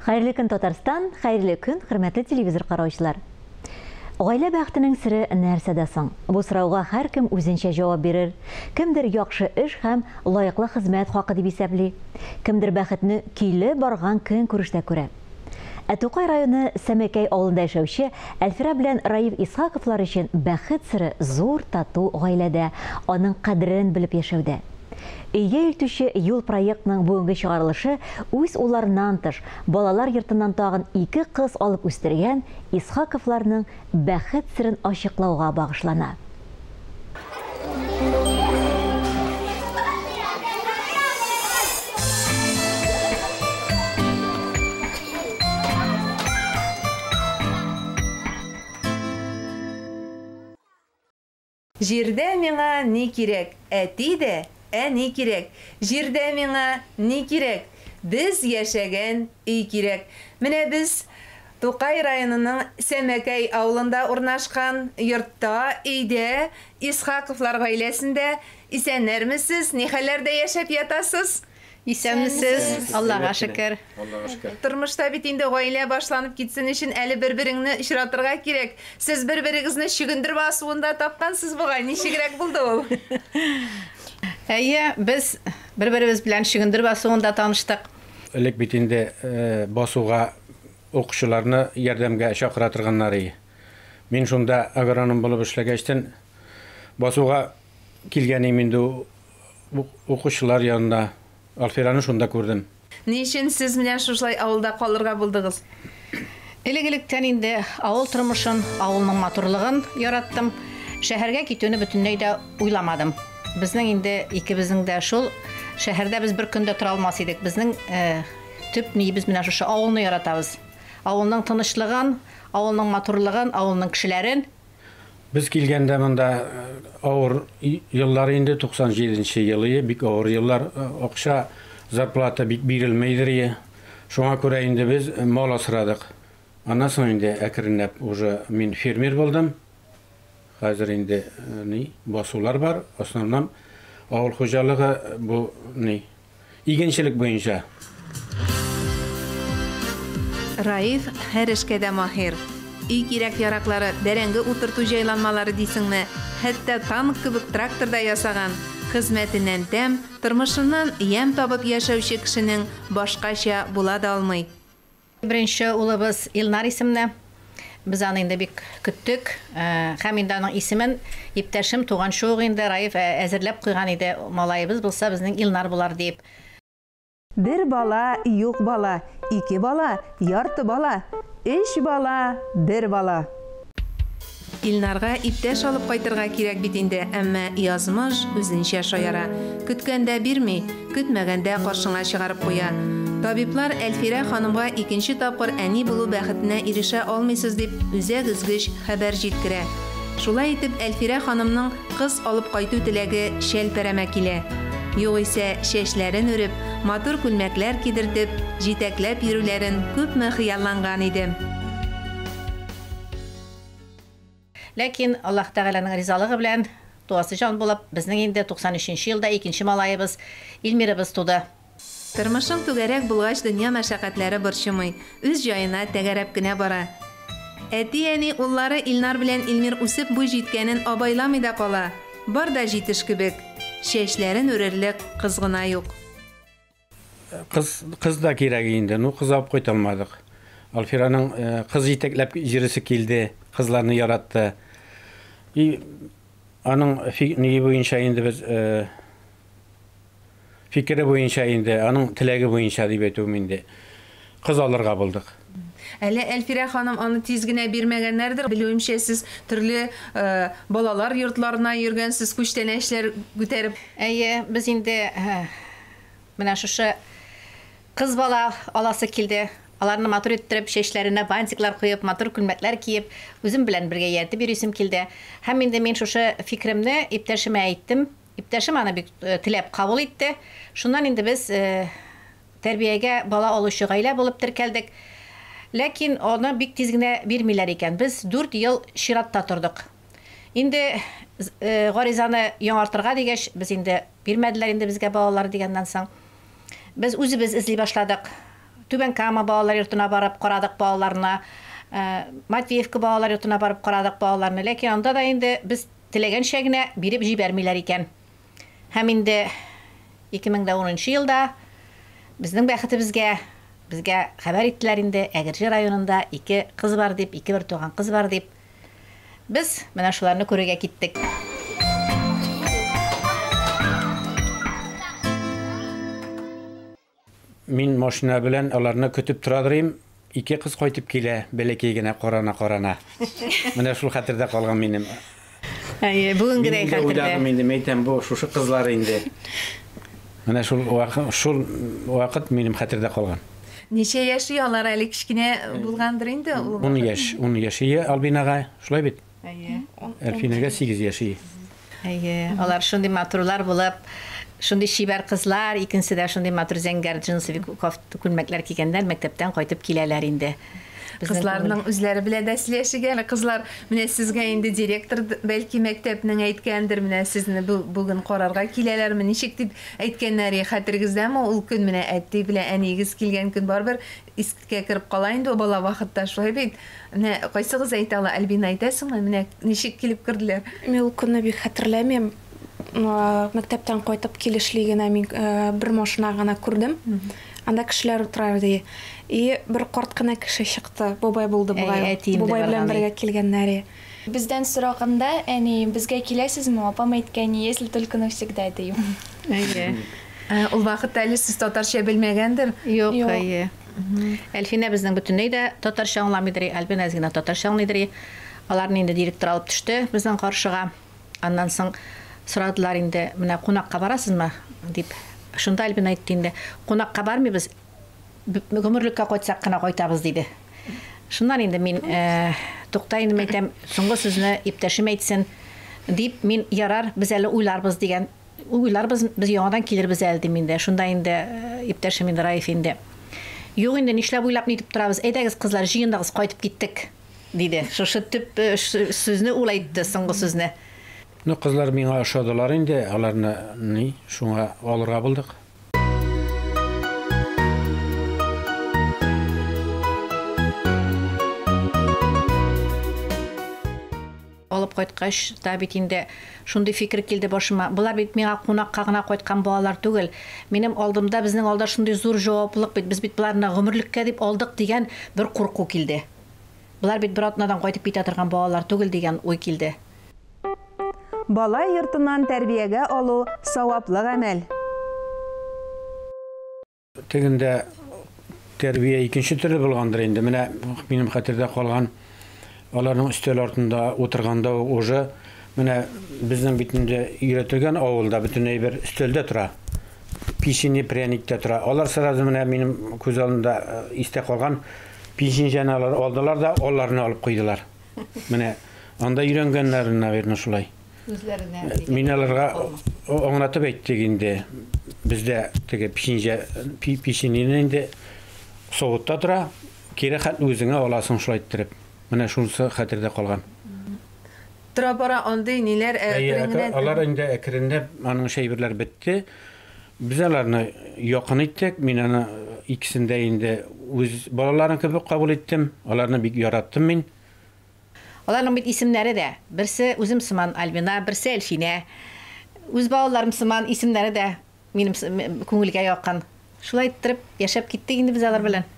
Хәерле көн, Татарстан, хәерле көн, хөрмәтле телевизор караучылар. Гаилә бәхетенең сере нәрсәдә соң? Бу сорауга һәркем үзенчә җавап бирер. Кемдер яхшы эш һәм лаеклы хезмәт хакы дип исәпли. Кемдер бәхетне көйле барган көнкүрештә күрә. Ә Тукай районы Сәмәкәй авылында яшәүче Әлфира белән Раиф Исхаковлар өчен бәхет сере зур тату гаиләдә, аның кадерен белеп яшәүдә. Өйгә илтүче юл проектының бүгенге чыгарылышы үз улларыннан тыш, балалар йортыннан тагын ике кыз алып үстергән Исхаковларның бәхет серен ачыклауга багышлана. Җирдә миңа ни кирәк? Әти дә, әни кирәк. Җирдә миңа ни кирәк? Без яшәгән өй кирәк. Менә без Тукай районының Сәмәкәй авылында урнашкан йортта, өйдә, Исхаковлар гаиләсендә. Исәннәрмесез, ни хәлләрдә яшәп ятасыз? Исәнмесез, Аллага шөкер. Аллага шөкер. Тормышта бит инде гаилә башланып китсен өчен әле бер-береңне очратырга кирәк. Сез бер-берегезне чөгендер басуында тапкансыз бугай, ничегрәк булды ул? Әйе, без бер-беребез белән чөгендер басуында таныштык. Элек бит инде басуга укучыларны ярдәмгә чакыра торганнар иде. Мин шунда агроном булып эшләгәчтен басуга килгән идем инде укучылар янына. Альфираны шунда күрдем. Ни өчен сез менә шушылай авылда калырга булдыгыз? Элек-электән инде авыл тормышын, авылның матурлыгын яраттым. Шәһәргә китүне бөтенләй дә уйламадым. Безнең инде икебезнең дә шул шәһәрдә без бер көн дә тора алмас идек. Безнең төп ниебез менә шушы авылны яратабыз. Авылның тынычлыгын, авылның матурлыгын, авылның кешеләрен. Без килгәндә монда авыр еллар инде, 97 нче ел ие, бик авыр еллар, акча, зарплата бик бирелмейдер ие. Шуңа күрә инде без мал асрадык. Аннан соң инде әкренләп уже мин фермер булдым. Хәзер инде ни, басулар бар, основном авыл хуҗалыгы бу ни, Игенчелек буенча. Раиф һәр эшкә дә маһир. Өй кирәк-яраклары, бәрәңге утырту җайланмалары дисеңме, хәтта танк кебек трактор да ясаган. Хезмәтеннән тәм, тормышыннан ямь табып яшәүче кешенең башкача була да алмый. Беренче улыбыз Илнар исемле. Без аны инде бик көттек. Һәм инде аның исемен иптәшем туганчы ук инде Раиф әзерләп куйган иде, малаебыз булса, безнең Илнар булар диеп. Бер бала, юк бала, ике бала, ярты бала, өч бала, бер бала. Илнарга иптәш алып кайтырга кирәк бит инде, әмма язмыш үзенчә шаяра. Көткәндә бирми, көтмәгәндә каршыңа чыгарып куя. Табиблар Әлфирә ханымга икенче тапкыр әни булу бәхетенә ирешә алмыйсыз дип үзәк өзгеч хәбәр җиткерә. Шулай итеп, Әлфирә ханымның кыз алып кайту теләге чәлпәрәмә килә. Югыйсә, чәчләрен үреп, матур күлмәкләр кидертеп, җитәкләп йөрүләрен күпме хыялланган иде. Ләкин Аллаһ Тәгаләнең ризалыгы белән, туасы җан булып, безнең инде 93 нче елда икенче малаебыз, Илмирыбыз туды. Тормышың түгәрәк булгач, дөнья мәшәкатьләре борчымый, үз җаена тәгәрәп кенә бара. Әти-әни уллары Илнар белән Илмир үсеп буй җиткәнен абайламый да кала. Бар да җитеш кебек. Чәчләрен үрерлек кыз гына юк. Кыз, кыз да кирәк инде. Ну, кыз алып кайта алмадык. Альфираның э, кыз җитәкләп җөресе килде, кызларны яратты. И аның ни буенча инде без э, фикере буенча инде, аның теләге буенча дип әйтүем инде. Кыз алырга булдык. Әле Әлфирә ханым аны тиз генә бирмәгәннәрдер. Белүемчә, сез төрле э, балалар йортларына йөргәнсез, күчтәнәчләр күтәреп. Әйе, без инде э, Менә шушы кыз бала аласы килде. Аларны матур иттереп, чәчләренә бантиклар куеп, матур күлмәкләр киеп, үзем белән бергә ияртеп йөрисем килде. Һәм инде мин шушы фикеремне иптәшемә әйттем. Иптәшем аны бик теләп кабул итте. Шуннан инде без тәрбиягә бала алучы гаилә булып теркәлдек. Ләкин аны бик тиз генә бирмиләр икән. Без дүрт ел чиратта тордык. Инде гаризаны яңартырга дигәч, без инде бирмәделәр инде безгә балалар дигәннән соң, без үзебез эзли башладык. Түбән Кама балалар йортына барып карадык балаларны, Матвеевка балалар йортына барып карадык балаларны. Ләкин анда да инде без теләгәнчә генә биреп җибәрмиләр икән. Һәм инде 2010 елда безнең бәхетебезгә безгә хәбәр иттеләр инде, Әгерҗе районында 2 кыз бар дип, 2 бер туган кыз бар дип. Без менә шуларны күрергә киттек. Мин машина белән аларны көтеп торадырым. 2 кыз кайтып килә, бәләкәй генә карана-карана. Менә шул хәтердә калган минем. Әйе, бүгенгедәй Мин дә хәтердә. уйладым инде, мәйтәм, бу шушы кызлар инде. Менә шул вакыт минем хәтердә калган. Ничә яши алар әле кечкенә булгандыр инде ул? 10 яшь, 10 яши Альбинага, шулай бит? Әйе. Әлфинәгә 8 яши. Әйе, алар шундый матурлар булып, шундый чибәр кызлар, икенче дә шундый матур зәңгәр джинсы күлмәкләр кигәннәр, мәктәптән кайтып киләләр инде. Безнең Кызларның күңел. үзләре белән дә сөйләшик әле. Кызлар, менә сезгә инде директор бәлки мәктәпнең әйткәндер, менә сезне бүген карарга киләләрме, ничек дип әйткәннәр, хәтергездәме ул көн, менә әти белән әниегез килгән көн барыбер искә кереп кала инде ул бала вакытта, шулай бит? Менә кайсыгыз әйтә ала, Альбина, әйтәсеңме? Менә ничек килеп керделәр? Мин ул көнне бик хәтерләмим. Мәктәптән кайтып килешли генә мин бер машина гына күрдем. Анда кешеләр утыра иде. И бер карт кына кеше чыкты. Бабай булды бугай. Әй, әтием дә Бабай белән барган бергә килгәннәре. Бездән сораганда, әни, безгә киләсезме? Апам әйткән, если только навсегда, дим. Әйе. Ул вакытта әле сез татарча белмәгәндер? Юк, Юк. әйе. Әлфинә безнең бөтенләй дә татарча аңламыйдыр, Альбина әз генә татарча аңлыйдыр. Аларны инде директор алып төште безнең каршыга. Аннан соң сорадылар инде, менә кунакка барасызмы дип. Шунда Альбина әйтте инде, кунакка бармыйбыз, гомерлеккә кайтсак кына кайтабыз диде. Шуннан инде мин, тукта инде әйтәм, соңгы сүзне иптәшем әйтсен дип, мин ярар, без әле уйларбыз дигән, уйларбыз, без яңадан килербез әле дим инде. Шунда инде иптәшем инде Раиф инде. Юк инде, нишләп уйлап нитеп торабыз? Әйдәгез, кызлар, җыендыгыз, кайтып киттек, диде. Шушы төп сүзне ул әйтте, соңгы сүзне. Ну, кызлар миңа ошадылар инде, аларны ни, шуңа алырга булдык. Алып кайткач та бит инде шундый фикер килде башыма. Булар бит миңа кунакка гына кайткан балалар түгел. Минем алдымда, безнең алда шундый зур җаваплылык бит. Без бит буларны гомерлеккә дип алдык дигән бер курку килде. Булар бит бер атнадан кайтып китә торган балалар түгел дигән уй килде. Бала йортыннан тәрбиягә алу саваплы гамәл. Тегендә тәрбия икенче төрле булгандыр инде. Менә минем хәтердә калган, аларның өстәл артында утырганда уже менә безнең бит инде өйрәтелгән авылда бөтенләй бер өстәлдә тора. Печенье, пряник тә тора. Алар сразу менә минем күз алдында истә калган печеньене алар алдылар да аларны алып куйдылар. Менә анда өйрәнгәннәр, наверное, шулай. Үзләренә Мин аларга аңлатып әйттек инде. Бездә теге печеньене инде савытта тора, кире хәт үзеңә аласың шулай иттереп. Менә шунысы хәтердә калган. Тора бара андый ниләр, Әйе, әкрен генә алар инде әкренләп аның шәйберләр бетте. Без аларны якын иттек. Мин аны икесен дә инде үз балаларым кебек кабул иттем. Аларны бик яраттым мин. Аларның бит исемнәре дә. Берсе үзем сыман Альбина, берсе Әлфинә. Үз балаларым сыман исемнәре дә минем күңелгә якын. Шулай иттереп яшәп киттек инде без алар белән.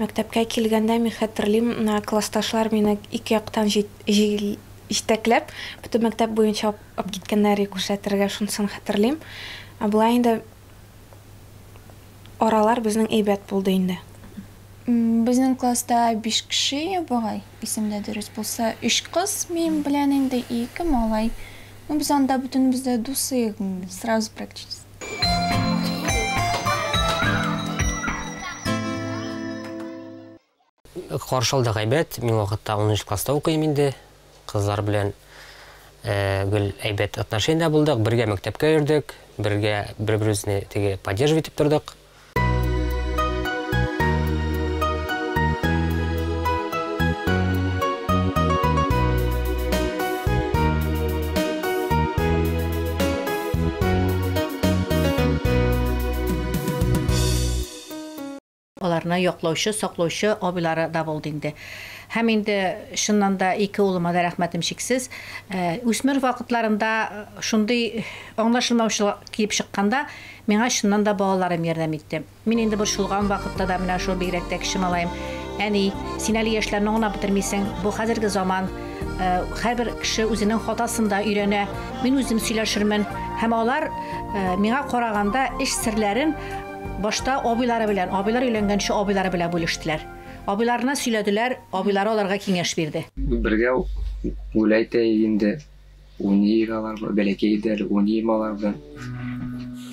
Мәктәпкә килгәндә мин хәтерлим, менә классташлар мине ике яктан җитәкләп, бөтен мәктәп буенча алып киткәннәр күрсәтергә, шунысын хәтерлим. Ә болай инде аралар безнең әйбәт булды инде. Безнең класста 5 кеше бугай, исемдә дөрес булса, 3 кыз минем белән инде, 2 малай. Ну, без анда бөтенебез дә дусы, сразу практически. Каршы алдык әйбәт. Мин вакытта унынчы класста укыйм инде. Кызлар белән Гел әйбәт отношениедә булдык, бергә мәктәпкә йөрдек, бергә бер-беребезне теге поддерживать итеп тордык. Аларны яклаучы, саклаучы абыйлары да булды инде. Һәм инде чыннан да ике улыма да рәхмәтем чиксез. Үсмер вакытларында шундый аңлашылмаучылык килеп чыкканда, миңа чыннан да балаларым ярдәм итте. Мин инде борчылган вакытта да менә шул бигрәк тә кече малаем: "Әни, син әле яшьләрне аңлап бетермисең. Бу хәзерге заман. Һәрбер кеше үзенең хатасында өйрәнә. Мин үзем сөйләшермен." Һәм алар миңа караганда эш серләрен башта абыйлары белән, абыйлар өйләнгәнче абыйлары белән бүлештеләр. Абыйларына сөйләделәр, абыйлары аларга киңәш бирде. Бергә гулять итә инде. Уйныйк алар, бәләкәй иде әле, уйныйм алар белән.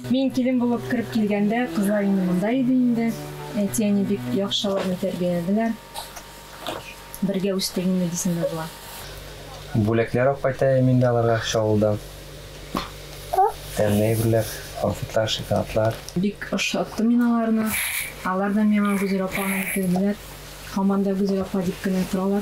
Мин килен булып кереп килгәндә, кызлар инде монда иде инде. Әти-әни бик яхшы аларны тәрбияләделәр. Бергә үстек инде дисәң дә була. Бүләкләр алып кайта инде аларга Чаллыдан. Тәмле әйберләр, конфетлар, шоколадлар. Бик ошаттым мин аларны. Алар да миңа Гүзәл апаны бирделәр. Һаман да Гүзәл апа дип кенә торалар.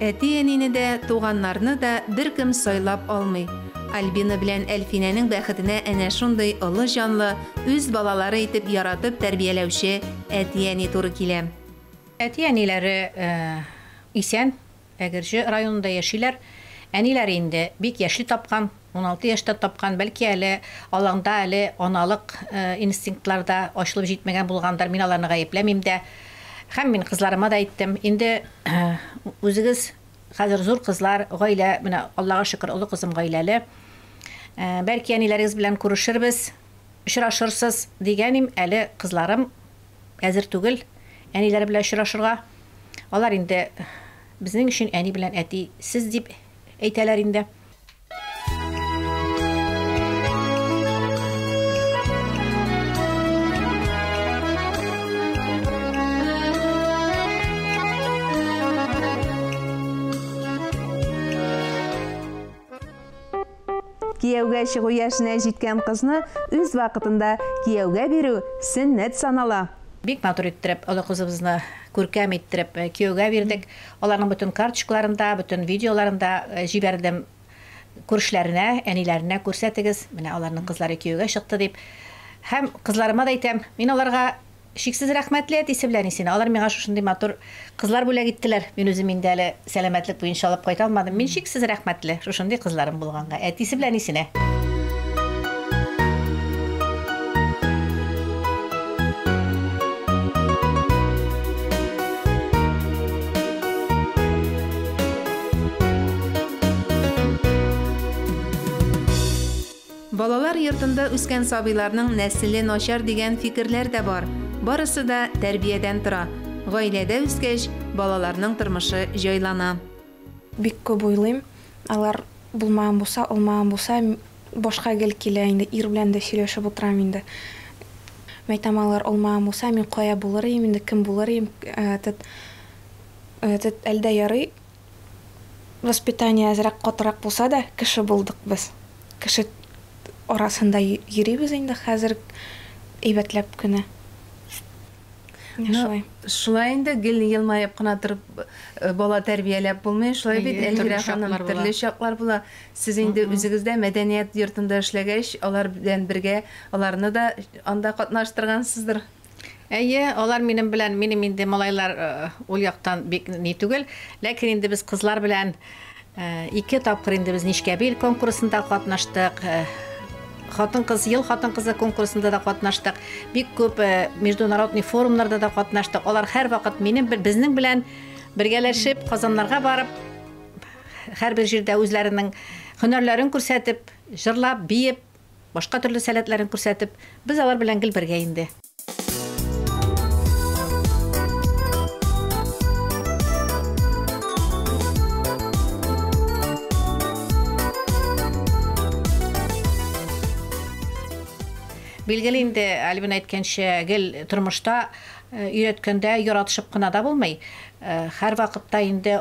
Әти-әнине дә, туганнарны да беркем сайлап алмый. Альбина белән Әлфинәнең бәхетенә әнә шундый олы җанлы, үз балалары итеп яратып тәрбияләүче әти-әни туры килә. Әти-әниләре исән, Әгерҗе районында яшиләр. Әниләре инде бик яшьли тапкан, 16 яшьтә тапкан, бәлки әле аланда әле аналык инстинктлар да ачылып җитмәгән булгандыр, мин аларны гаепләмим дә. Һәм мин кызларыма да әйттем, инде үзегез хәзер зур кызлар, гаилә, менә Аллага шөкер, олы кызым гаиләле. Бәлки әниләрегез белән күрешербез, очрашырсыз дигәнем, әле кызларым әзер түгел әниләре белән очрашырга. Алар инде безнең өчен әни белән әти сез дип әйтәләр инде. Кияүгә чыгу яшенә җиткән кызны үз вакытында кияүгә бирү сөннәт санала. Бик матур иттереп, олы кызыбызны күркәм иттереп кияүгә бирдек. Аларның бөтен карточкаларында, бөтен видеоларында җибәрдем күршеләренә, әниләренә күрсәтегез. Менә аларның кызлары кияүгә чыкты дип. Һәм кызларыма да әйтәм, мин аларга шиксез рәхмәтле әтисе белән әнисенә. Алар миңа шушындый матур кызлар бүләк иттеләр. Мин үзем инде әле сәламәтлек буенча алып кайта алмадым. Мин шиксез рәхмәтле шушындый кызларым булганга, әтисе белән әнисенә. Балалар йортында үскән сабыйларның нәселе начар дигән фикерләр дә бар. Барысы да тәрбиядән тора. Гаиләдә үскәч, балаларның тормышы җайлана. Бик күп уйлыйм. Алар булмаган булса, алмаган булса, башка гел килә инде, ир белән дә сөйләшеп утырам инде. Мәйтәм, алар алмаган булса, мин кая булыр идем инде, кем булыр идем? Этот әлдә ярый. Воспитание әзрәк катырак булса да, кеше булдык без. Кеше арасында йөрибез инде хәзер әйбәтләп кенә. Шулай. Шулай инде гел елмаеп кына торып бала тәрбияләп булмый, шулай бит, Эльвира ханым, төрле чаклар була. Сез инде үзегез дә мәдәният йортында эшләгәч, алар белән бергә аларны да анда катнаштыргансыздыр. Әйе, алар минем белән, минем инде малайлар ул яктан бик ни түгел, ләкин инде без кызлар белән ике тапкыр инде без Нечкәбил конкурсында катнаштык. Хатын-кыз, ел хатын-кызы конкурсында да катнаштык. Бик күп международный форумнарда да катнаштык. Алар һәр вакыт минем безнең белән бергәләшеп, Казаннарга барып, һәрбер җирдә үзләренең һөнәрләрен күрсәтеп, җырлап, биеп, башка төрле сәләтләрен күрсәтеп, без алар белән гел бергә инде. Билгеле инде, Альбина әйткәнчә, гел тормышта Өйрәткәндә яратышып кына да булмый. Һәрвакытта инде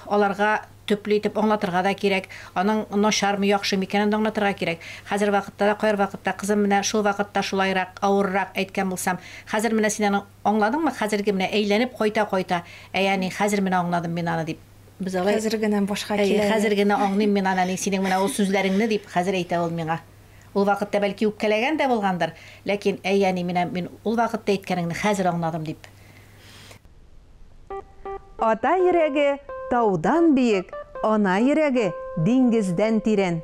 аларга төпле итеп аңлатырга да кирәк. Аның начармы, яхшымы икәнен дә аңлатырга кирәк. Хәзер вакытта да, кайбер вакытта, кызым, менә шул вакытта шулайрак, авыррак әйткән булсам, хәзер менә син аны аңладыңмы? Хәзерге менә әйләнеп кайта-кайта, әй, әни, хәзер менә аңладым мин аны, дип. Без алай Хәзер генә башка Әйе, килә. хәзер генә аңлыйм мин аны, әни, синең менә ул сүзләреңне, дип хәзер әйтә ул миңа. Ул вакытта бәлки үпкәләгән дә булгандыр, ләкин, әй, әни, менә мин ул вакытта әйткәнеңне хәзер аңладым, дип. Ата йөрәге таудан биек, ана йөрәге диңгездән тирән.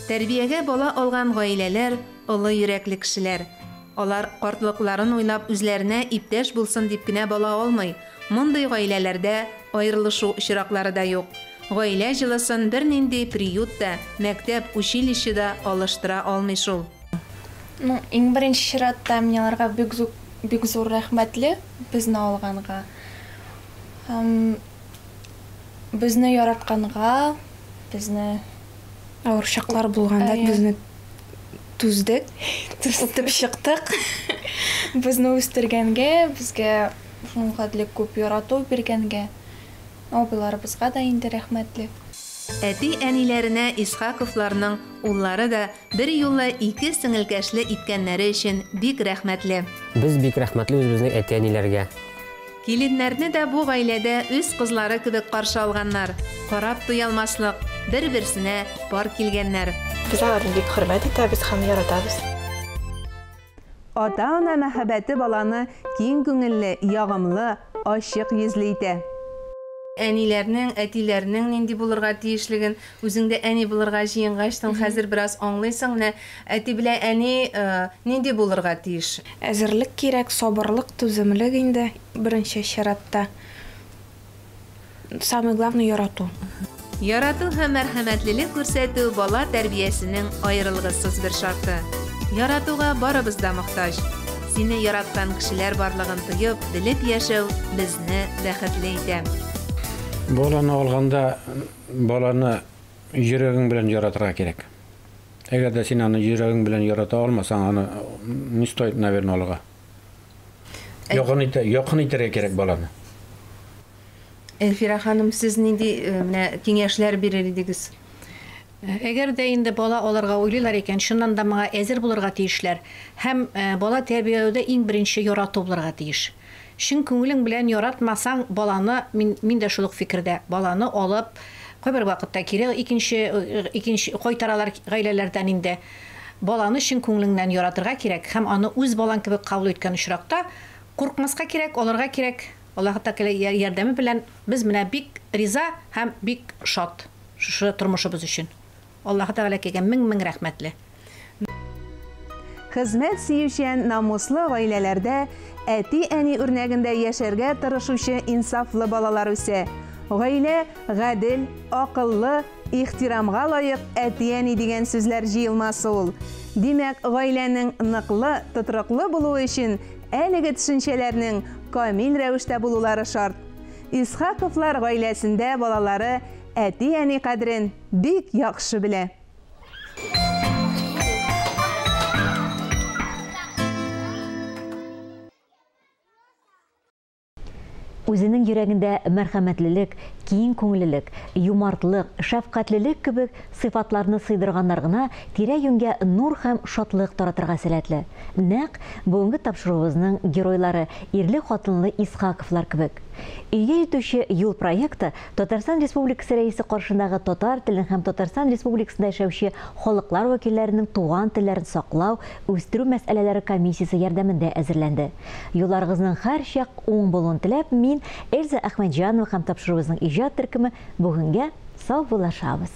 Тәрбиягә бала алган гаиләләр олы йөрәкле кешеләр. Алар картлыкларын уйлап үзләренә иптәш булсын дип кенә бала алмый. Мондый гаиләләрдә аерылышу очраклары да юк. Гаилә җылысын бернинди приют та, мәктәп, училище да алыштыра алмый шул. Ну, иң беренче чиратта мин аларга бик зур, бик зур рәхмәтле безне алганга. Һәм безне яратканга, безне Авыр чаклар булганда Әйе. безне түздек, үтеп чыктык. Безне үстергәнгә, безгә шуның хәтле күп ярату биргәнгә, абыйларыбызга да инде рәхмәтле. Әти-әниләренә Исхаковларның уллары да берьюлы ике сеңелкәшле иткәннәре өчен бик рәхмәтле. Без бик рәхмәтле үзебезнең әти-әниләргә. Киленнәрне дә бу гаиләдә үз кызлары кебек каршы алганнар, карап туялмаслык, бер-берсенә пар килгәннәр. Без аларны бик хөрмәт итәбез һәм яратабыз. Ата-ана мәхәббәте баланы киң күңелле, ягымлы, ачык йөзле итә. Әниләрнең, әтиләрнең нинди булырга тиешлеген, үзең дә әни булырга җыенгачтын, хәзер бераз аңлыйсың, менә әти белән әни нинди булырга тиеш? Әзерлек кирәк, сабырлык, түземлек инде беренче чиратта. Самое главное ярату. Ярату һәм мәрхәмәтлелек күрсәтү бала тәрбиясенең аерылгысыз бер шарты. Яратуга барыбыз да мохтаҗ. Сине яраткан кешеләр барлыгын тоеп, белеп яшәү безне бәхетле итә. Баланы алганда, баланы йөрәгең белән яратырга кирәк. Әгәр дә син аны йөрәгең белән ярата алмасаң, аны не стоит, наверное, алырга. Якын итә, якын итәргә кирәк баланы. Эльфира ханым, сез нинди менә киңәшләр бирер идегез? Әгәр дә инде бала алырга уйлыйлар икән, чыннан да моңа әзер булырга тиешләр. Һәм бала тәрбияләүдә иң беренче ярату булырга тиеш. Чын күңелең белән яратмасаң, баланы, мин, мин дә шул ук фикердә, баланы алып, кайбер вакытта кире икенче, икенче кайтаралар гаиләләрдән инде. Баланы чын күңелеңнән яратырга кирәк һәм аны үз балаң кебек кабул иткән очракта куркмаска кирәк, алырга кирәк. Аллаһы Тәгалә ярдәме белән без менә бик риза һәм бик шат шушы тормышыбыз өчен. Аллаһы Тәгаләкәгә мең-мең рәхмәтле. Хезмәт сөючән, намуслы гаиләләрдә әти-әни үрнәгендә яшәргә тырышучы инсафлы балалар үсә. Гаилә гадел, акыллы, ихтирамга лаек әти-әни дигән сүзләр җыелмасы ул. Димәк, гаиләнең ныклы, тотрыклы булуы өчен әлеге төшенчәләрнең камил рәвештә булулары шарт. Исхаковлар гаиләсендә балалары әти-әни кадерен бик яхшы белә. Үзенең йөрәгендә мәрхәмәтлелек, киң күңеллелек, юмартлык, шәфкатьлелек кебек сыйфатларны сыйдырганнар гына тирә-юньгә нур һәм шатлык таратырга сәләтле. Нәкъ бүгенге тапшыруыбызның геройлары ирле-хатынлы Исхаковлар кебек. Өйгә илтүче юл проекты Татарстан Республикасы Рәисе каршындагы татар телен һәм Татарстан Республикасында яшәүче халыклар вәкилләренең туган телләрен саклау, үстерү мәсьәләләре комиссиясе ярдәмендә әзерләнде. Юлларыгызның һәрчак уң булуын теләп, мин, Эльза Әхмәтҗанова һәм тапшыруыбызның иҗат төркеме бүгенгә саубуллашабыз.